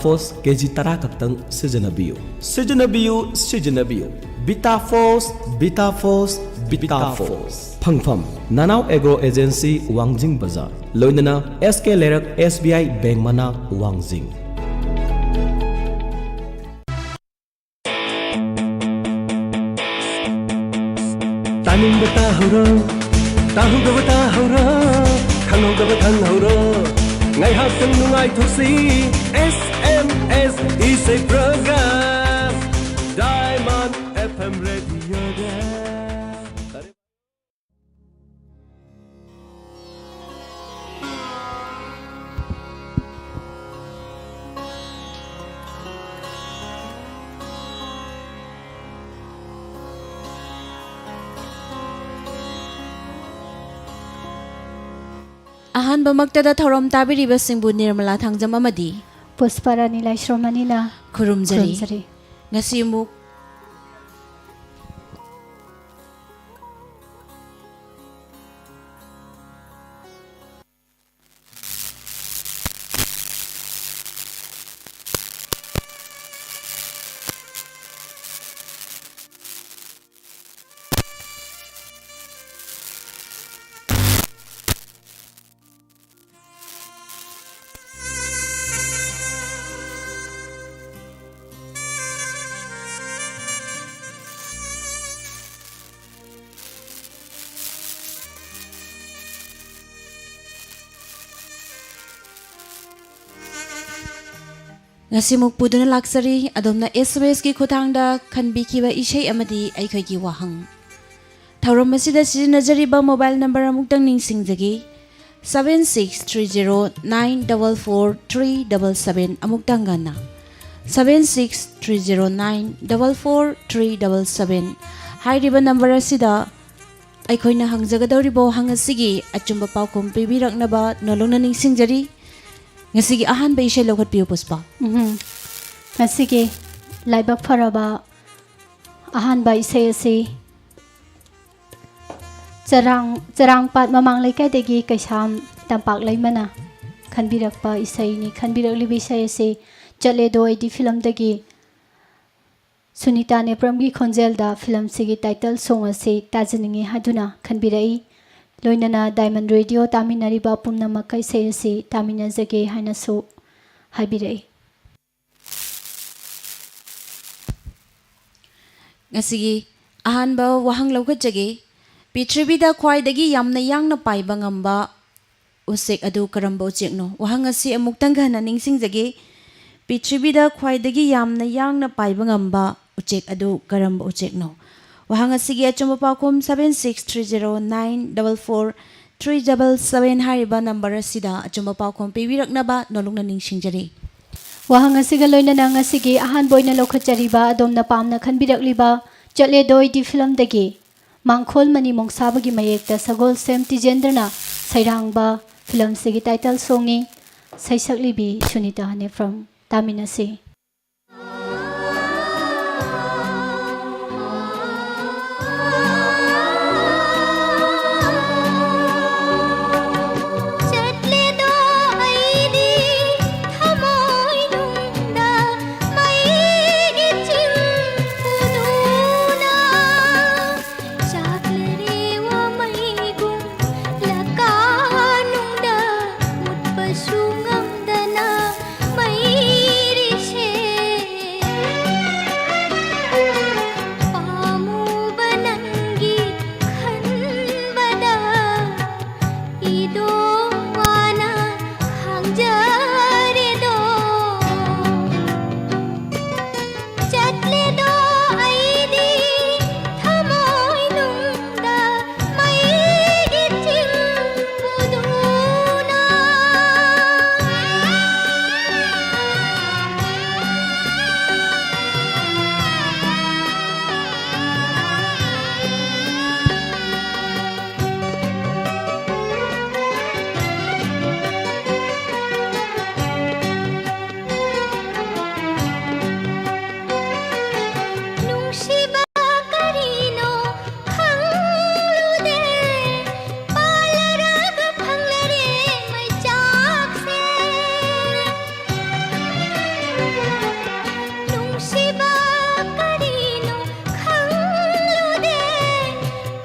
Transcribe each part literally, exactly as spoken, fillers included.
ꯐꯣꯁ ꯀꯦ G ꯇꯔꯥ ꯈꯛꯇꯪ ꯁꯤꯖꯤꯟꯅꯕꯤꯌꯨ꯫ ꯁꯤꯖꯤꯟꯅꯕꯤꯌꯨ, ꯁꯤꯖꯤꯟꯅꯕꯤꯌꯨ꯫ ꯕꯤꯇꯥ ꯐꯣꯁ, ꯕꯤꯇꯥ ꯐꯣꯁ, ꯕꯤꯇꯥ ꯐꯣꯁ꯫ ꯐꯪꯐꯝ, ꯅꯅꯥꯎ ꯑꯦꯒ꯭ꯔꯣ ꯑꯦꯖꯦꯟꯁꯤ, ꯋꯥꯡꯖꯤꯡ ꯕꯖꯥꯔ, ꯂꯣꯏꯅꯅ ꯑꯦꯁ ꯀꯦ ꯂꯩꯔꯛ, ꯑꯦꯁ ꯕꯤ ꯑꯥꯏ ꯕꯦꯡ ꯃꯅꯥꯛ, ꯋꯥꯡꯖꯤꯡ꯫ ꯇꯥꯅꯤꯡꯕ ꯇꯥꯍꯧꯔꯣ, ꯇꯥꯍꯧꯗꯕ ꯇꯥꯍꯧꯔꯣ, ꯈꯪꯍꯧꯗꯕ ꯈꯪꯍꯧꯔꯣ꯫ ꯉꯥꯏꯍꯥꯛꯇꯪ ꯅꯨꯡꯉꯥꯏꯊꯣꯛꯁꯤ, ꯑꯦꯁ ꯑꯦꯝ ꯑꯦꯁ ꯏꯁꯩ ꯄ꯭ꯔꯣꯒ꯭ꯔꯥꯝ, ꯗꯥꯏꯃꯟ ꯑꯦꯐ ꯑꯦꯝ ꯔꯦꯗꯤꯑꯣꯗ꯫ ꯑꯍꯥꯟꯕꯃꯛꯇꯗ ꯊꯧꯔꯝ ꯇꯥꯕꯤꯔꯤꯕꯁꯤꯡꯕꯨ ꯅꯤꯔꯃꯂꯥ ꯊꯥꯡꯖꯝ ꯑꯃꯗꯤ ꯄꯨꯁꯄꯥꯔꯥꯅꯤ ꯂꯥꯏꯁ꯭ꯔꯣꯝ ꯑꯅꯤꯅ ꯈꯨꯔꯨꯝꯖꯔꯤ꯫ ꯈꯨꯔꯨꯝꯖꯔꯤ꯫ ꯉꯁꯤ ꯑꯃꯨꯛ ꯉꯁꯤꯃꯨꯛ ꯄꯨꯗꯨꯅ ꯂꯥꯛꯆꯔꯤ꯫ ꯑꯗꯣꯝꯅ ꯑꯦꯁ ꯑꯦꯝ ꯑꯦꯁꯀꯤ ꯈꯨꯠꯊꯥꯡꯗ ꯈꯟꯕꯤꯈꯤꯕ ꯏꯁꯩ ꯑꯃꯗꯤ ꯑꯩꯈꯣꯏꯒꯤ ꯋꯥꯍꯪ꯫ ꯊꯧꯔꯝ ꯑꯁꯤꯗ ꯁꯤꯖꯤꯟꯅꯖꯔꯤꯕ ꯃꯣꯕꯥꯏꯜ ꯅꯝꯕꯔ ꯑꯃꯨꯛꯇꯪ ꯅꯤꯡꯁꯤꯡꯖꯒꯦ, seven six three zero nine double four three double seven꯫ ꯑꯃꯨꯛꯇꯪ ꯉꯟꯅ, seven six three zero nine double four three double seven꯫ ꯍꯥꯏꯔꯤꯕ ꯅꯝꯕꯔ ꯑꯁꯤꯗ ꯑꯩꯈꯣꯏꯅ ꯍꯪꯖꯒꯗꯧꯔꯤꯕ ꯋꯥꯍꯪ ꯑꯁꯤꯒꯤ ꯑꯆꯨꯝꯕ ꯄꯥꯎꯈꯨꯝ ꯄꯤꯕꯤꯔꯛꯅꯕ ꯅꯣꯜꯂꯨꯛꯅ ꯅꯤꯡꯁꯤꯡꯖꯔꯤ꯫ ꯉꯁꯤꯒꯤ ꯑꯍꯥꯟꯕ ꯏꯁꯩ ꯂꯧꯈꯠꯄꯤꯌꯨ, ꯄꯨꯁꯄꯥ꯫ ꯎꯝꯍꯨꯝ꯫ ꯉꯁꯤꯒꯤ ꯂꯥꯏꯕꯛ ꯐꯔꯕ ꯑꯍꯥꯟꯕ ꯏꯁꯩ ꯑꯁꯤ ꯆꯔꯥꯡ, ꯆꯔꯥꯡꯄꯥꯠ ꯃꯃꯥꯡ ꯂꯩꯀꯥꯏꯗꯒꯤ ꯀꯩꯁꯥꯝ ꯇꯝꯄꯥꯛ ꯂꯩꯃꯅ ꯈꯟꯕꯤꯔꯛꯄ ꯏꯁꯩꯅꯤ꯫ ꯈꯟꯕꯤꯔꯛꯂꯤꯕ ꯏꯁꯩ ꯑꯁꯤ ꯆꯠꯂꯦꯗꯣ ꯑꯩꯗꯤ ꯐꯤꯂꯝꯗꯒꯤ ꯁꯨꯅꯤꯇꯥ ꯅꯦꯄ꯭ꯔꯝꯒꯤ ꯈꯣꯟꯖꯦꯜꯗ ꯐꯤꯂꯝꯁꯤꯒꯤ ꯇꯥꯏꯇꯜ ꯁꯣꯡ ꯑꯁꯤ ꯇꯥꯖꯅꯤꯡꯏ ꯍꯥꯏꯗꯨꯅ ꯈꯟꯕꯤꯔꯛꯏ꯫ ꯂꯣꯏꯅꯅ ꯗꯥꯏꯃꯟ ꯔꯦꯗꯤꯑꯣ ꯇꯥꯃꯤꯟꯅꯔꯤꯕ ꯄꯨꯝꯅꯃꯛꯀ ꯏꯁꯩ ꯑꯁꯤ ꯇꯥꯃꯤꯟꯅꯖꯒꯦ ꯍꯥꯏꯅꯁꯨ ꯍꯥꯏꯕꯤꯔꯛꯏ꯫ ꯉꯁꯤꯒꯤ ꯑꯍꯥꯟꯕ ꯋꯥꯍꯪ ꯂꯧꯈꯠꯆꯒꯦ꯫ ꯄ꯭ꯔꯤꯊꯤꯕꯤꯗ ꯈ꯭ꯋꯥꯏꯗꯒꯤ ꯌꯥꯝꯅ ꯌꯥꯡꯅ ꯄꯥꯏꯕ ꯉꯝꯕ ꯎꯆꯦꯛ ꯑꯗꯨ ꯀꯔꯝꯕ ꯎꯆꯦꯛꯅꯣ? ꯋꯥꯍꯪ ꯑꯁꯤ ꯑꯃꯨꯛꯇꯪꯒ ꯍꯟꯅ ꯅꯤꯡꯁꯤꯡꯖꯒꯦ꯫ ꯄ꯭ꯔꯤꯊꯤꯕꯤꯗ ꯈ꯭ꯋꯥꯏꯗꯒꯤ ꯌꯥꯝꯅ ꯌꯥꯡꯅ ꯄꯥꯏꯕ ꯉꯝꯕ ꯎꯆꯦꯛ ꯑꯗꯨ ꯀꯔꯝꯕ ꯎꯆꯦꯛꯅꯣ? ꯋꯥꯍꯪ ꯑꯁꯤꯒꯤ ꯑꯆꯨꯝꯕ ꯄꯥꯎꯈꯨꯝ seven six three zero nine double four three double seven ꯍꯥꯏꯔꯤꯕ ꯅꯝꯕꯔ ꯑꯁꯤꯗ ꯑꯆꯨꯝꯕ ꯄꯥꯎꯈꯨꯝ ꯄꯤꯕꯤꯔꯛꯅꯕ ꯅꯣꯂꯨꯛꯅ ꯅꯤꯡꯁꯤꯡꯖꯔꯤ꯫ ꯋꯥꯍꯪ ꯑꯁꯤꯒ ꯂꯣꯏꯅꯅ ꯉꯁꯤꯒꯤ ꯑꯍꯥꯟꯕ ꯑꯣꯏꯅ ꯂꯧꯈꯠꯆꯔꯤꯕ ꯑꯗꯣꯝꯅ ꯄꯥꯝꯅ ꯈꯟꯕꯤꯔꯛꯂꯤꯕ ꯆꯠꯂꯦꯗꯣꯏꯗꯤ ꯐꯤꯂꯝꯗꯒꯤ ꯃꯥꯡꯈꯣꯜ ꯃꯅꯤ ꯃꯣꯡꯁꯥꯕꯒꯤ ꯃꯌꯦꯛꯇ ꯁꯒꯣꯜꯁꯦꯝ ꯇꯤꯖꯦꯟꯗ꯭ꯔꯅ ꯁꯩꯔꯥꯡꯕ ꯐꯤꯂꯝꯁꯤꯒꯤ ꯇꯥꯏꯇꯜ ꯁꯣꯡꯅꯤ꯫ ꯁꯩꯁꯛꯂꯤꯕꯤ ꯁꯨꯅꯤꯇꯥ ꯅꯦꯐ꯭ꯔꯝ꯫ ꯇꯥꯃꯤꯟꯅꯁꯤ꯫ ꯆꯠꯂꯦꯗꯣ ꯑꯩꯗꯤ ꯊꯃꯣꯏꯅꯨꯡꯗ ꯃꯩꯒꯤ ꯆꯤꯡ ꯄꯨꯗꯨꯅ ꯆꯥꯛꯂꯔꯦ ꯋꯥꯃꯩꯒꯨꯝ ꯂꯀꯥꯅꯨꯡꯗ ꯃꯨꯠꯄꯁꯨ ꯉꯝꯗꯅ ꯃꯩꯔꯤꯁꯦ ꯅꯨꯡꯁꯤꯕ ꯀꯔꯤꯅꯣ ꯈꯪꯂꯨꯗꯦ,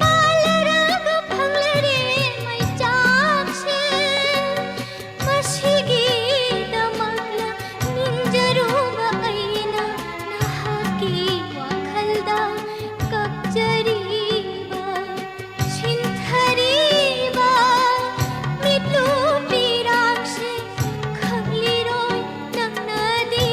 ꯄꯥꯜꯂꯔꯒ ꯐꯪꯂꯔꯦ ꯃꯩꯆꯥꯛꯁꯦ꯫ ꯃꯁꯤꯒꯤꯗꯃꯛꯂ ꯅꯤꯡꯖꯔꯨꯕ ꯑꯩꯅ ꯅꯍꯥꯛꯀꯤ ꯋꯥꯈꯜꯗ ꯀꯞꯆꯔꯤꯕ, ꯁꯤꯟꯊꯔꯤꯕ ꯃꯤꯠꯂꯨ ꯄꯤꯔꯥꯡꯁꯦ ꯈꯪꯂꯤꯔꯣꯏ ꯅꯪꯅꯗꯤ꯫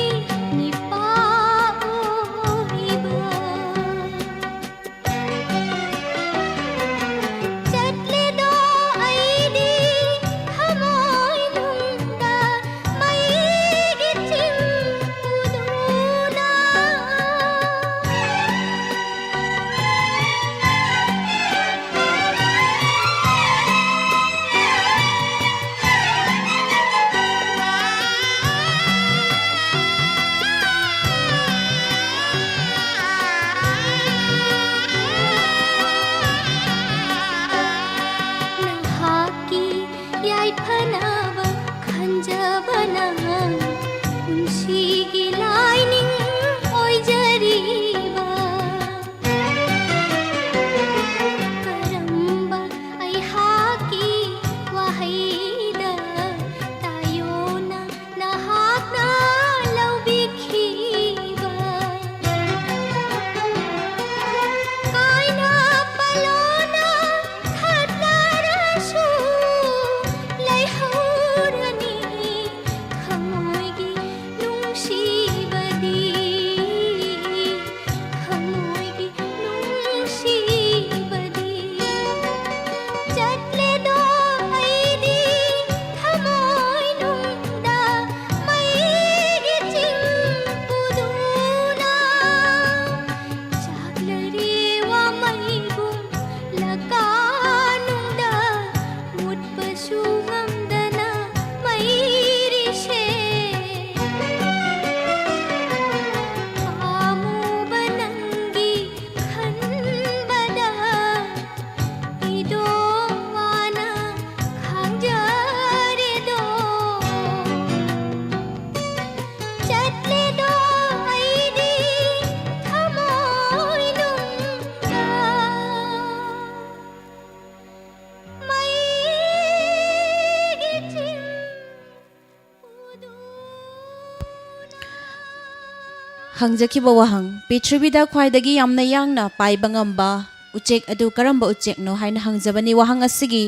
ꯍꯪꯖꯈꯤꯕ ꯋꯥꯍꯪ, ꯄ꯭ꯔꯤꯊꯤꯕꯤꯗ ꯈ꯭ꯋꯥꯏꯗꯒꯤ ꯌꯥꯝꯅ ꯌꯥꯡꯅ ꯄꯥꯏꯕ ꯉꯝꯕ ꯎꯆꯦꯛ ꯑꯗꯨ ꯀꯔꯝꯕ ꯎꯆꯦꯛꯅꯣ ꯍꯥꯏꯅ ꯍꯪꯖꯕꯅꯤ꯫ ꯋꯥꯍꯪ ꯑꯁꯤꯒꯤ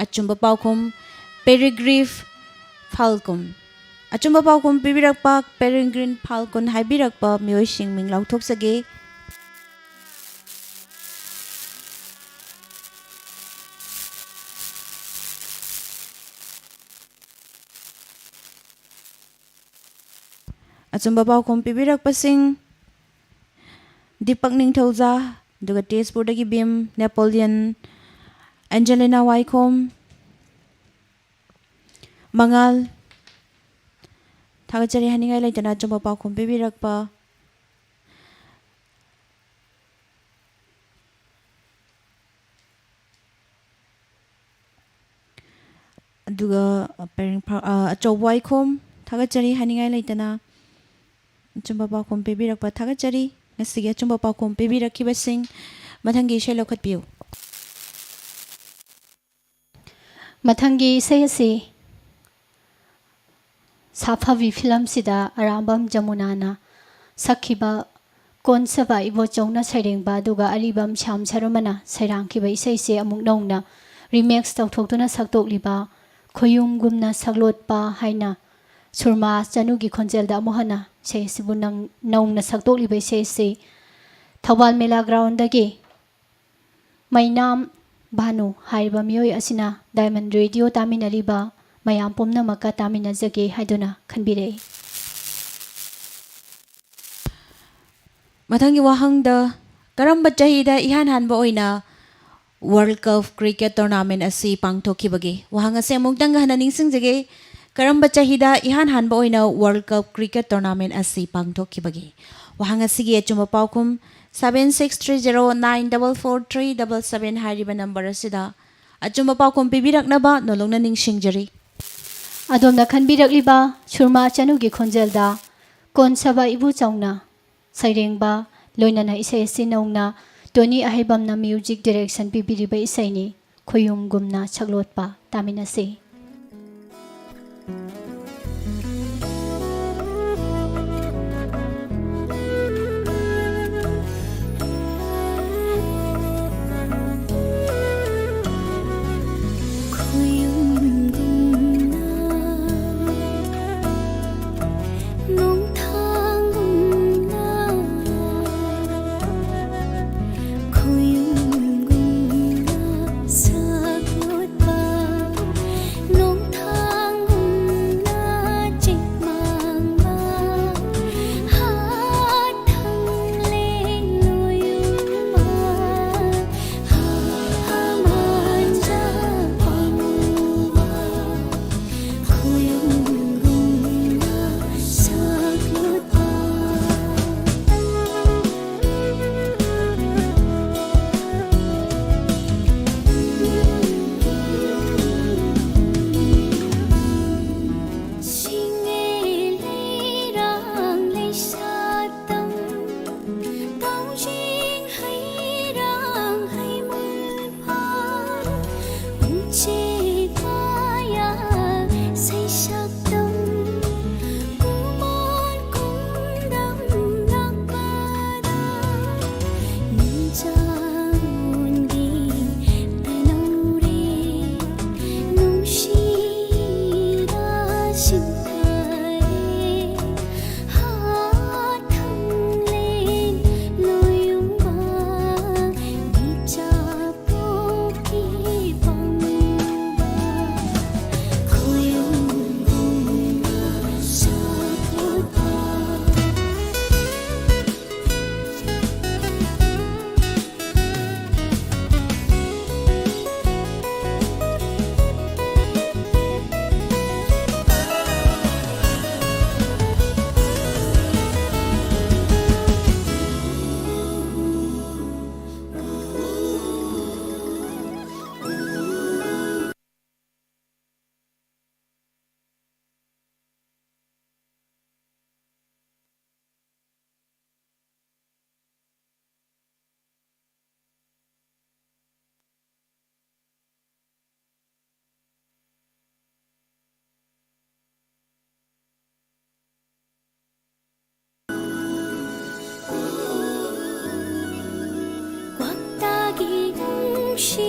ꯑꯆꯨꯝꯕ ꯄꯥꯎꯈꯨꯝ, peregrine falcon꯫ ꯑꯆꯨꯝꯕ ꯄꯥꯎꯈꯨꯝ ꯄꯤꯕꯤꯔꯛꯄ peregrine falcon ꯍꯥꯏꯕꯤꯔꯛꯄ ꯃꯤꯑꯣꯏꯁꯤꯡ ꯃꯤꯡ ꯂꯥꯎꯊꯣꯛꯆꯒꯦ꯫ ꯑꯆꯨꯝꯕ ꯄꯥꯎꯈꯨꯝ ꯄꯤꯕꯤꯔꯛꯄꯁꯤꯡ, ꯗꯤꯄꯛ ꯅꯤꯡꯊꯧꯖꯥ, ꯑꯗꯨꯒ ꯇꯦꯖꯄꯨꯔꯗꯒꯤ ꯚꯤꯝ, ꯅꯦꯄꯣꯂꯤꯌꯟ, ꯑꯦꯟꯖꯦꯂꯤꯅꯥ ꯋꯥꯏꯈꯣꯝ, ꯃꯉꯥꯜ꯫ ꯊꯥꯒꯠꯆꯔꯤ ꯍꯥꯏꯅꯤꯡꯉꯥꯏ ꯂꯩꯇꯅ ꯑꯆꯨꯝꯕ ꯄꯥꯎꯈꯨꯝ ꯄꯤꯕꯤꯔꯛꯄ꯫ ꯑꯗꯨꯒ, ꯑ, ꯄꯔꯦꯡ ꯐꯥ-, ꯑ, ꯑꯆꯧꯕ ꯋꯥꯏꯈꯣꯝ, ꯊꯥꯒꯠꯆꯔꯤ ꯍꯥꯏꯅꯤꯡꯉꯥꯏ ꯂꯩꯇꯅ ꯑꯆꯨꯝꯕ ꯄꯥꯎꯈꯨꯝ ꯄꯤꯕꯤꯔꯛꯄ ꯊꯥꯒꯠꯆꯔꯤ꯫ ꯉꯁꯤꯒꯤ ꯑꯆꯨꯝꯕ ꯄꯥꯎꯈꯨꯝ ꯄꯤꯕꯤꯔꯛꯈꯤꯕꯁꯤꯡ, ꯃꯊꯪꯒꯤ ꯏꯁꯩ ꯂꯧꯈꯠꯄꯤꯌꯨ꯫ ꯃꯊꯪꯒꯤ ꯏꯁꯩ ꯑꯁꯤ ꯁꯥꯐꯕꯤ ꯐꯤꯂꯝꯁꯤꯗ ꯑꯔꯥꯝꯕꯝ ꯖꯃꯨꯅꯥꯅ ꯁꯛꯈꯤꯕ ꯀꯣꯟꯁꯕ ꯏꯕꯣꯆꯧꯅ ꯁꯩꯔꯦꯡꯕ ꯑꯗꯨꯒ ꯑꯔꯤꯕꯝ ꯁ꯭ꯌꯥꯝ ꯁꯔꯃꯅ ꯁꯩꯔꯥꯡꯈꯤꯕ ꯏꯁꯩꯁꯦ ꯑꯃꯨꯛ ꯅꯧꯅ remix ꯇꯧꯊꯣꯛꯇꯨꯅ ꯁꯛꯇꯣꯛꯂꯤꯕ ꯈꯣꯌꯨꯝꯒꯨꯝꯅ ꯁꯛꯂꯣꯠꯄ ꯍꯥꯏꯅ ꯁꯨꯔꯃꯥ ꯆꯅꯨꯒꯤ ꯈꯣꯟꯖꯦꯜꯗ ꯑꯃꯨꯛ ꯍꯟꯅ ꯏꯁꯩ ꯑꯁꯤꯕꯨ ꯅꯪ-, ꯅꯧꯅ ꯁꯛꯇꯣꯛꯂꯤꯕ ꯏꯁꯩ ꯑꯁꯤ ꯊꯧꯕꯥꯜ ꯃꯦꯂꯥ ꯒ꯭ꯔꯥꯎꯟꯗꯒꯤ ꯃꯩꯅꯥꯝ ꯚꯥꯅꯨ ꯍꯥꯏꯔꯤꯕ ꯃꯤꯑꯣꯏ ꯑꯁꯤꯅ Diamond Radio ꯇꯥꯃꯤꯟꯅꯔꯤꯕ ꯃꯌꯥꯝ ꯄꯨꯝꯅꯃꯛꯀ ꯇꯥꯃꯤꯟꯅꯖꯒꯦ ꯍꯥꯏꯗꯨꯅ ꯈꯟꯕꯤꯔꯛꯏ꯫ ꯃꯊꯪꯒꯤ ꯋꯥꯍꯪꯗ, ꯀꯔꯝꯕ ꯆꯍꯤꯗ ꯏꯍꯥꯟ ꯍꯥꯟꯕ ꯑꯣꯏꯅ World Cup cricket tournament ꯑꯁꯤ ꯄꯥꯡꯊꯣꯛꯈꯤꯕꯒꯦ? ꯋꯥꯍꯪ ꯑꯁꯤ ꯑꯃꯨꯛꯇꯪ ꯍꯟꯅ ꯅꯤꯡꯁꯤꯡꯖꯒꯦ꯫ ꯀꯔꯝꯕ ꯆꯍꯤꯗ ꯏꯍꯥꯟ ꯍꯥꯟꯕ ꯑꯣꯏꯅ World Cup cricket tournament ꯑꯁꯤ ꯄꯥꯡꯊꯣꯛꯈꯤꯕꯒꯦ? ꯋꯥꯍꯪ ꯑꯁꯤꯒꯤ ꯑꯆꯨꯝꯕ ꯄꯥꯎꯈꯨꯝ seven six three zero nine double four three double seven ꯍꯥꯏꯔꯤꯕ ꯅꯝꯕꯔ ꯑꯁꯤꯗ ꯑꯆꯨꯝꯕ ꯄꯥꯎꯈꯨꯝ ꯄꯤꯕꯤꯔꯛꯅꯕ ꯅꯣꯂꯨꯛꯅ ꯅꯤꯡꯁꯤꯡꯖꯔꯤ꯫ ꯑꯗꯣꯝꯅ ꯈꯟꯕꯤꯔꯛꯂꯤꯕ ꯁꯨꯔꯃꯥ ꯆꯅꯨꯒꯤ ꯈꯣꯟꯖꯦꯜꯗ ꯀꯣꯟꯁꯕ ꯏꯕꯨꯆꯧꯅ ꯁꯩꯔꯦꯡꯕ, ꯂꯣꯏꯅꯅ ꯏꯁꯩ ꯑꯁꯤ ꯅꯧꯅ ꯇꯣꯅꯤ ꯑꯍꯩꯕꯝꯅ music direction ꯄꯤꯕꯤꯔꯤꯕ ꯏꯁꯩꯅꯤ꯫ ꯈꯣꯌꯨꯝꯒꯨꯝꯅ ꯁꯛꯂꯣꯠꯄ ꯇꯥꯃꯤꯟꯅꯁꯤ꯫ ꯅꯨꯡꯁꯤ